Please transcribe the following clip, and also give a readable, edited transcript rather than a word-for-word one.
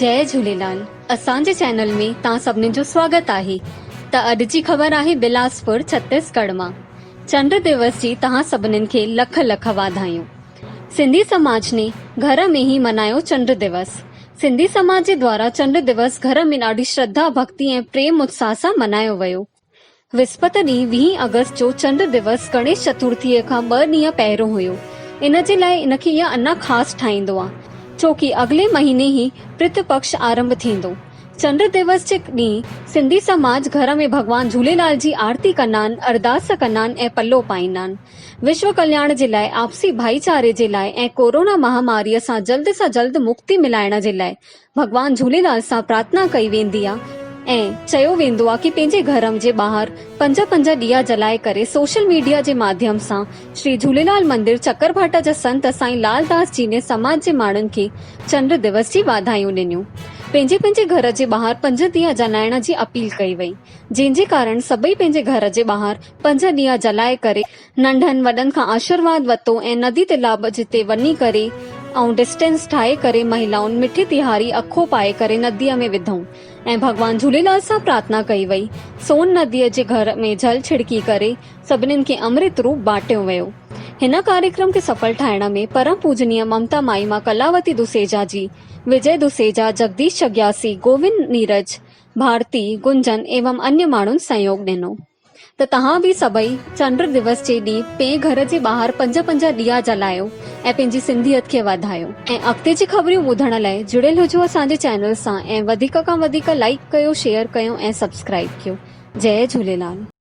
جئي جهوليلال اسان جي چينل ۾ توهان سڀني جو سواگت آهي ته اڄ جي خبر آهي بلاسپور ڇتيس ڳڙھ مان چنڊ دوس جي توهان سڀنن کي لک لک واڌايون سنڌي سماج ني گهر ۾ هي منايو چنڊ دوس سنڌي سماج جي دوارا چنڊ دوس گهر ۾ ڏاڍي شرڌا ڀڳتي ۽ پريم اتساھ سان منايو ويو. وسپت ڏينهن ويهين آگسٽ جو چنڊ دوس گڻيش چترٿيء کان ٻه ڏينهن پهريون هيو. ان جي لاء ان کي اها اڃا خاص ٺاهيندو آ، ڇو ڪي اڳلي مهيني ئي پرت پڪش آرنڀ ٿيندو. چنڊ دوس جي ڏينهن سنڌي سماج گهر ۾ ڀڳوان جهوليلال جي آرتي ڪنان، ارداس ڪنان ۽ پلو پائيندان. وشو ڪلياڻ جي لاء، آپسي ڀائيچاري جي لاء ۽ ڪورونا مهاماريء سان جلد سان جلد مڪتي ملائڻ جي لاء ڀڳوان جهوليلال سان پرارٿنا ڪئي ويندي آ ۽ چيو ويندو آ ڪي پنهنجي گهر جي ٻاهر پنج پنج ڏيئا جلائي ڪري سوشل ميڊيا جي ماڌيم سان شري جهوليلال مندر چڪرڀاٽا جا سنت سائين لال داس جي ني سماج جي ماڻهن کي چنڊ دوس جي واڌايون ڏنيون پنهنجي پنهنجي گهر جي ٻاهر پنج ڏيئا جلائڻ جي اپيل ڪئي وئي جنهن جي ڪارڻ سڀئي پنهنجي گهر جي ٻاهر پنج ڏيئا جلائي ڪري ننڍن وڏن کان آشرواد وتو ۽ ندي تلاب جتي وڃي ڪري ۽ ڊسٽنس ٺاهي ڪري مهلائن مٺي تهاري اکو پائي ڪري نديء ۾ وڌئون ۽ ڀڳوان جهوليلال سان پرارٿنا ڪئي وئي. سون نديء جي گهر ۾ جل ڇڙڪي ڪري سڀنين کي امرت روپ بانٽيو ويو. هن ڪاريڪرم کي سڦل ٺاهڻ ۾ پرم پوجنيه ممتا مائي مان ڪلاوتي دوسيجا جي، وجي دوسيجا، جگديش جگياسي، گووند نيرج، ڀارتي، گنجن ايوم انيه ماڻهن سهيوڳ ڏنو. ته توهان به سڀئي چنڊ دوس جي ڏينهن پنهنجي گهر جي ٻاهر پنج پنج ڏيئا جلايو ۽ پنهنجي سنڌيت کي وڌايو ۽ اڳتي جي خبريون ٻڌڻ لاء جڙيل هجو اسان جي چينل سان ۽ وڌيڪ کان وڌيڪ لائيڪ ڪيو شيئر ڪيو ۽ سبسڪرائيب ڪيو جئي جهوليلال.